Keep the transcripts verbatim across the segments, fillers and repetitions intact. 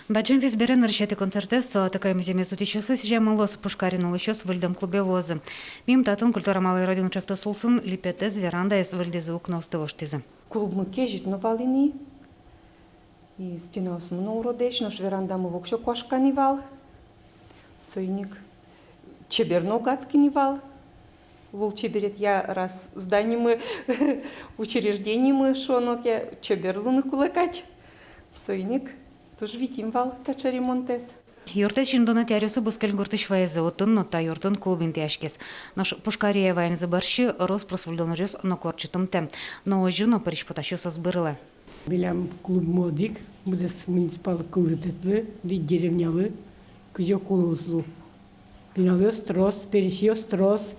Бадӟым вис бере нырысетӥ концертэз, со атыкай музъемез утисьёслы сӥземын луоз. Пушкариын улӥсьёс выльдэм клубе вуозы. Мим татын «Культура малой Родины» ӵектос улсын липетэз, верандаез выльдӥзы, укноосты воштӥзы. Клубмы кезьыт но вал ини. И стенаосмы но уродэсь, нош верандамы воксё куашка ни вал. Соин ик чебер но уг адски ни вал. Лулчеберетъя, раз зданимы, учреждениемы шуоно ке, чебер луыны кулэ кадь. Соин ик туж витим вал таӵе ремонтэз. Юртэз сизьымдонэтӥ аръёсы бускель гуртысь ваизы, отын но та юртын клуб интыяськиз. Нош Пушкарие ваемзы бӧрсьы рос-прос выльдон ужъёс но ортчытымтэ. Но озьы но пырись потасьёс ӧз бырылэ. Милям клубмы одӥг, быдэс муниципал кылдытэтлы, вить деревнялы, кызьы ке луоз лу. Пиналъёс трос, пересьёс трос.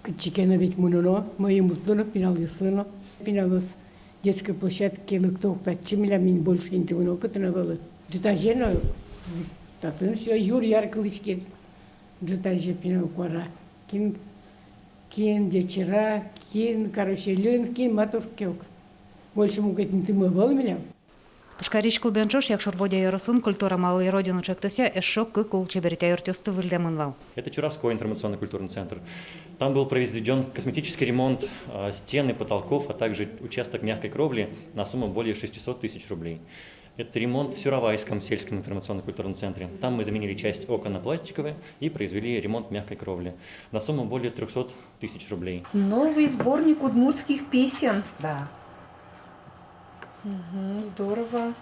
Кытчы ке но ведь мыноно, мӧйымытлы но, пиналъёслы но. Пиналъёс детской площадке лыкто ук татчы, милям ини больше инты мыно кытын ӧвӧл. Ӝытазе но татын всё юр-яр кылӥське. Ӝытазе пинал куара. Кин, кин ӟечыра, кин каруселен, кин матур ке ук. Больше мукет интымы ӧвӧл милям. Пушкарись клубен ӵош Якшур-Бӧдья ёросын «Культура малой Родины» ӵектосъя эшшо кык лулчеберетъя юртъёсты выльдэмын вал. Это Чурасской информационно-культурный центр. Там был произведён косметический ремонт, а, стен и потолков, а также участок мягкой кровли на сумму более шестисот тысяч рублей. Это ремонт в Сюровайском сельском информационно-культурном центре. Там мы заменили часть окон на пластиковые и произвели ремонт мягкой кровли на сумму более трёхсот тысяч рублей. Новый сборник удмуртских песен. Да. Мгм, здорово.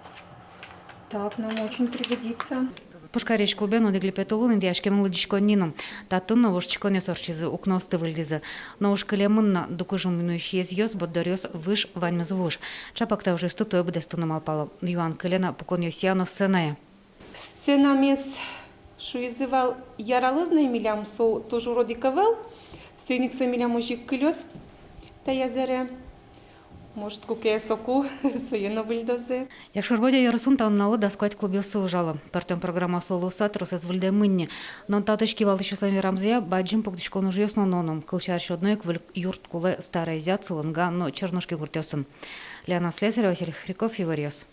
Так, нам очень пригодится. Пушкарись клубен одӥг липет улын интыяськемын лыдӟиськонни но. Татын но воштӥськонъёс ортчизы, укноосты выльдӥзы. Но уж кылемын на, дугдыжы мынӥсь езъёс, борддоръёс, выж, ваньмыз вуж. Чапак та ужъёсты туэ быдэстыны малпало. Юан кыле на пуконъёсъя но сценае. Сценамес, шуизы вал, яралоз на милям, со туж урод ик ӧвӧл, соин ик со милям озьы ик кылёз таяз аре. Может, куке соку сое но выльдозы. Якшур-Бӧдья ёросын та нуналлы дас куать клубъёс ужало. Пӧртэм программаослы луыса, тросэз выльдэмын ни. Но татысь кивалтӥсьёслэн верамзыя, бадӟым пуктӥськон ужъёс но нуоно. Кылсярысь, одно ик выль юрт кулэ Старая Зятцы, Лынга но Чернушки гуртъёсын. Лена Слесарева, Василий Хряков, «Иворъёс».